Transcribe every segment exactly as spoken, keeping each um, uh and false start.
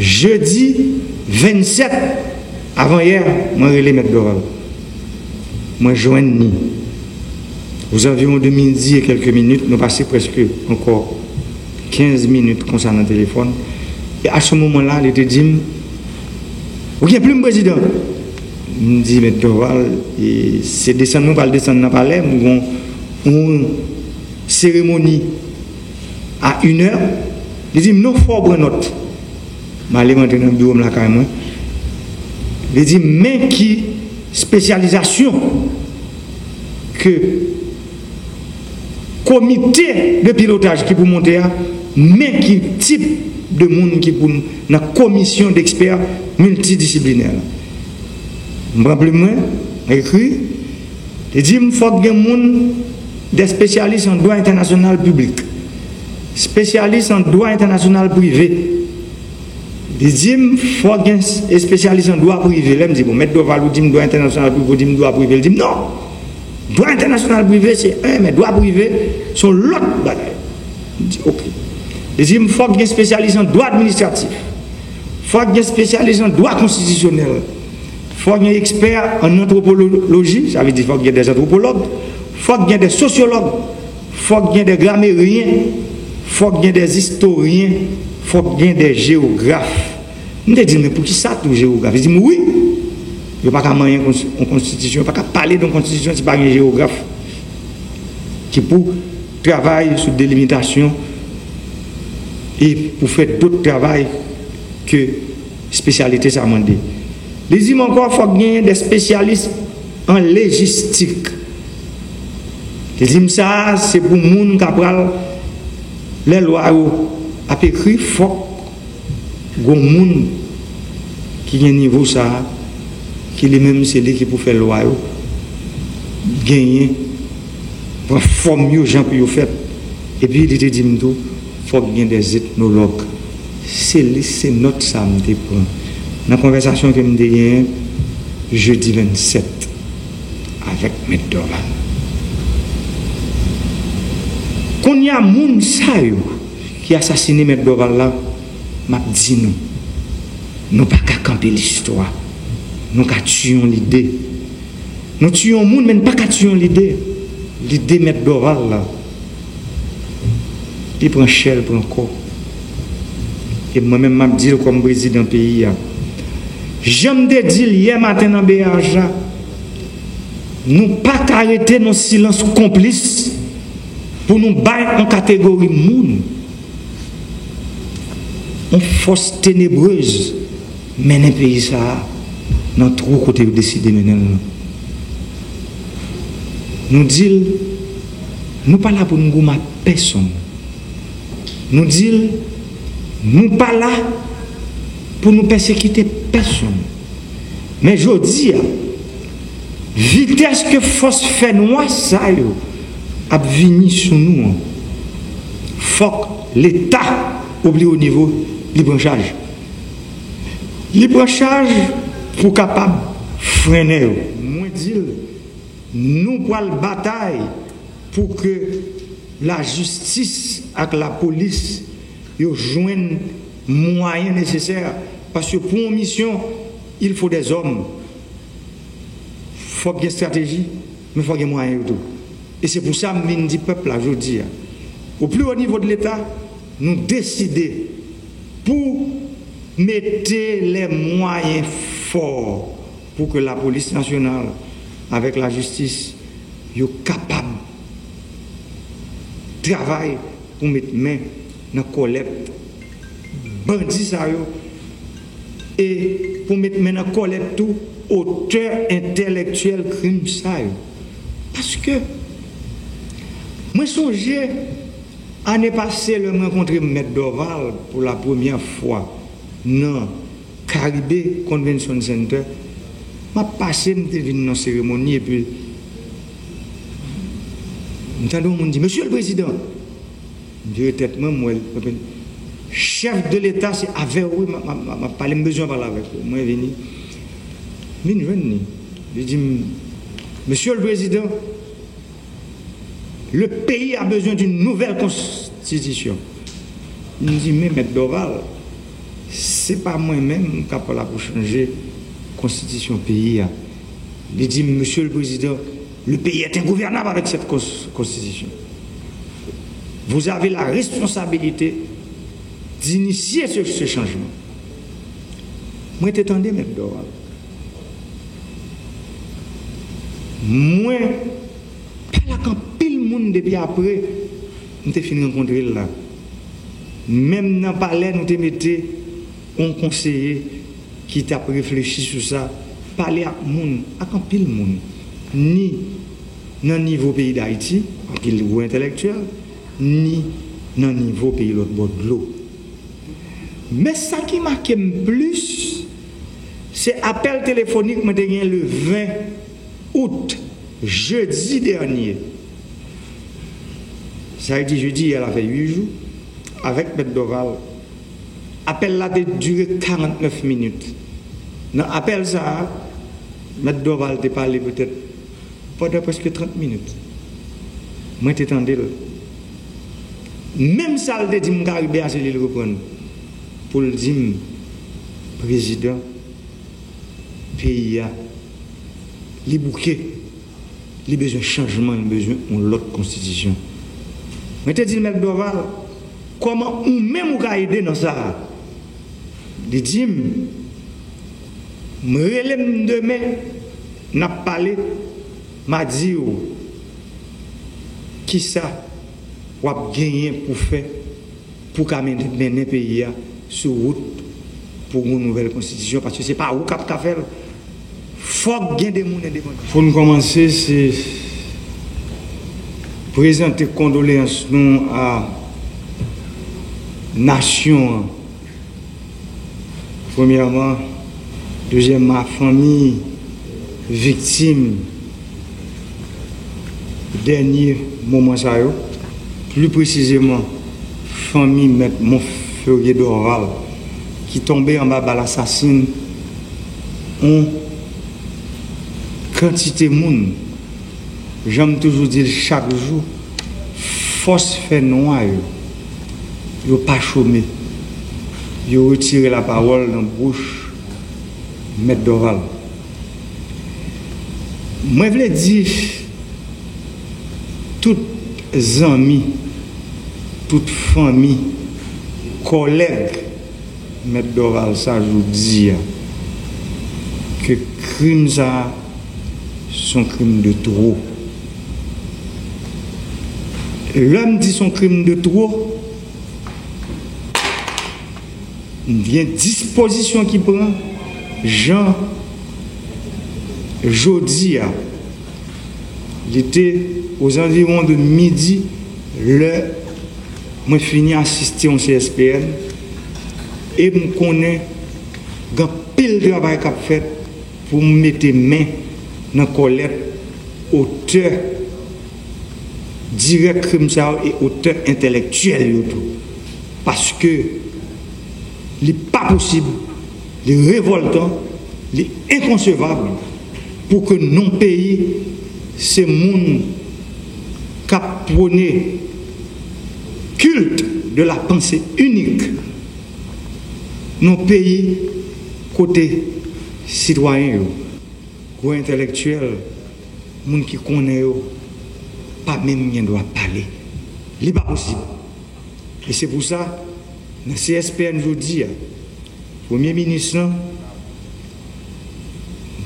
Jedi vennsèt, avanyè, mwen rele Mèt Dorval. Mwen jwenn li. Aux environs de midi et quelques minutes, nou pase prèske ankò kenz minit konsa nan telefòn. E a se moman la, li te di m, "Ou gen plim, prezidan?" M di, "Mèt Dorval, e se desann mwen pral desann nan palè, m gon yon seremoni a inè." Li di m, "Non, fò w pran nòt." M ale, m antre nan biwo m lakay mwen. Li di m, "Men ki espesyalizasyon ke komite de pilotaj ki pou monte a, men ki tip de moun ki pou nan komisyon dekspè miltidisiplinè la." M pran plim mwen, m ekri, li di m, "Fòk gen moun, des spécialistes en droit international public, spécialistes en droit international privé." Li di m, "Fòk gen espesyalis an dwa prive." Lè m di, "Bon, Mèt Dorval, ou di m dwa entènasyonal prive, ou di m dwa prive." Li di m, "Non! Dwa entènasyonal prive se yon, men dwa prive se yon lòt bagay." M di, "Oke." Li di m, "Fòk gen espesyalis an dwa administratif. Fòk gen espesyalis an dwa konstitisyonèl. Fòk gen ekspè an antwopoloji, sa vle di fòk gen dè antwopològ, fòk gen dè sosyològ, fòk gen dè grameryen, fòk gen dè istoryen, fòk gen dè jewograf." M te di l, "Men poukisa tou jewograf?" Li di m, "Wi, yo pa ka manyen yon konstitisyon, yo pa ka pale de yon konstitisyon si pa gen jewograf ki pou travay sou delimitasyon e pou fè dòt travay ke espesyalite sa mande." Li di m ankò, "Fòk genyen dè espesyalis an lejistik." Li di m, "Sa a, se pou moun k ap pral, lè lwa yo ap ekri, fòk gon moun ki gen nivo sa a, ki li menm se li ki pou fè lwa yo, genyen, pran fòm yo jan pou yo fèt." Epi li te di m tou, "Fòk gen dè etnològ." Se lis, se nòt sa m te pran nan konvèsasyon ke m te genyen jedi vennsèt avèk Mèt Dorval. Kounye a, moun sa yo ki asasine Mèt Dorval la, m ap di nou, nou pa ka kanpe listwa. Nou ka tiye yon lide. Nou tiye yon moun, men n pa ka tiye yon lide. Lide Mèt Dorval la, li pran chè, l pran kò. E mwen menm, m ap di l kòm prezidan peyi a. Jan m te di l yè maten nan B H la, nou pa ka rete nan silans konplis pou nou bay yon kategori moun yon fòs tenebrez mennen peyi sa a nan twou kote yo deside mennen l nan. Nou di l, nou pa la pou n goumen ak pèsonn. Nou di l, nou pa la pou nou pèsekite pèsonn. Men jodi a, vitès ke fòs fènwa sa yo ap vini sou nou an, fòk Leta, o pli wo nivo, li pran chaj. Li pran chaj pou kapab frennen yo. Mwen di l, nou pral batay pou ke lajistis ak lapolis yo jwenn mwayen nesesè, paske pou yon misyon, il faut des hommes. Fòk gen estrateji, men fòk gen mwayen yo tou. E se pou sa m vin di pèp la jodi a, o pli wo nivo de Leta, nou deside pou mete lè mwayen fò pou ke lapolis nasyonal avèk lajistis yo kapab travay pou met men nan kòlèt bandi sa yo e pou met men nan kòlèt tou otè entèlektyèl krim sa yo. Paske mwen sonje ane pase lè m rankontre Mèt Dorval pou la premyè fwa nan Caribe Convention Center, m ap pase, m te vin nan seremoni, epi m tande yon moun di, "Mesye le prezidan." M vire tèt mwen, m wè l, epi, "Chèf de Leta, se avè w, wi, m ap, m ap, m ap pale, m bezwen pale avèk ou." Mwen vini, vin jwenn li. Li di m, "Mesye le prezidan, le pays a besoin d'une nouvelle constitution." M di, "Men, Mèt Dorval, Se pa mwen menm k ap la pou chanje konstitisyon peyi a. Li di m, Monsieur le Président, le pays est ingouvernable avec cette cons- constitution. Vous avez la responsabilité d'initier ce, ce changement. Mwen te tande Mèt Dorval. Mwen pale ak anpil moun depi apre m te fin rankontre l la. Menm nan palè, nou te mete yon konseye ki t ap reflechi sou sa, pale ak moun, ak anpil moun, ni nan nivo peyi Dayiti, anpil gwo entèlektyèl, ni nan nivo peyi lòt bò dlo. Men sa ki make m plis, se apèl telefonik mwen te gen le ven out, jedi dènye. Sa vle di jedi yè la fè uit jou, avèk Mèt Dorval. Apèl la te dire karantnèf minit. Nan apèl sa a, Mèt Dorval te pale petèt pandan prèske trant minit. Mwen te tande l. Menm sa l te di m Karibe a, se li l reprann pou l di m, Prezidan, peyi a, li bouke, li bezwen chanjman, li bezwen yon lòt konstitisyon. Mwen te di l, Mèt Dorval, kòman ou menm ou ka ede nan sa a? Li di m, m rele m demen, n ap pale, m a di w kisa w ap genyen pou fè pou ka men- mennen peyi a sou wout pou yon nouvèl konstitisyon, paske se pa ou k ap ka fè l. Fòk gen de moun endepandan. Pou n kòmanse, se prezante kondoleyans nou a nasyon an. Premyèman, dezyèmman, a fanmi viktim dènye moman sa yo, pli presizeman, fanmi Mèt Monferrier Dorval, ki tonbe anba bal asasin yon kantite moun. Jan m toujou di l chak jou, fòs fènwa yo, yo pa chome. Yo retire lapawòl nan bouch Mèt Dorval. Mwen vle di tout zanmi, tout fanmi, kòlèg Mèt Dorval sa jodi a, ke krim sa a se yon krim de two. Lè m di se yon krim de two, m gen dispozisyon ki pran jan jodi a. Li te ozanviwon de midi lè mwen fini asiste yon C S P N e m konnen gen anpil travay k ap fèt pou m mete men nan kòlèt otè dirèk krim sa yo e otè entèlektyèl yo tou. Paske li pa posib, li revòltan, li enkonsevab pou ke non peyi se moun k ap pwone culte de la pensée unique. Non peyi kote sitwayen yo, gwo entèlektyèl, moun ki konnen yo, pa menm gen dwa pale. Li pa posib. E se pou sa, nan C S P N jodi a, Premye Minis lan,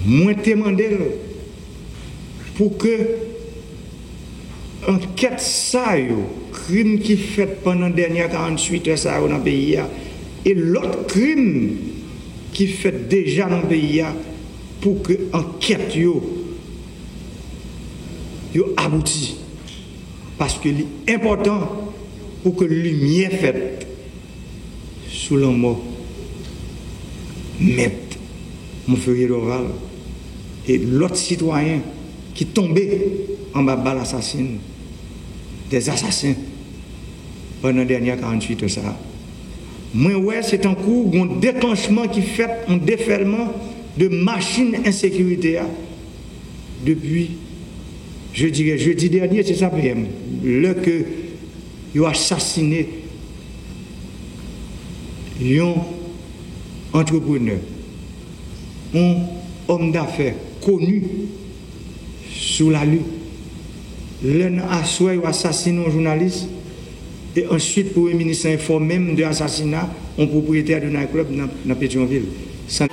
mwen te mande l pou ke ankèt sa yo, krim ki fèt pandan dènyè karanntuit è sa yo nan peyi a, e lòt krim ki fèt deja nan peyi a, pou ke ankèt yo, yo abouti. Paske li enpòtan pou ke limyè fèt sou lanmò Mèt Monferrier Dorval e lòt sitwayen ki tonbe anba bal asasin, des assassins, pandan dènyè karanntuit è sa a. Mwen wè se tankou yon deklanchman ki fèt, yon defèlman de machin ensekirite a depi, je dirais, jedi dènye, se sa, P M, lè ke yo asasine yon Antreprenè, yon òm dafè koni sou lari. Lè nan aswè yo asasinen yon jounalis, e answit premye minis la enfòme m de asasina yon pwopriyetè de night club nan, nan Petyonvil. San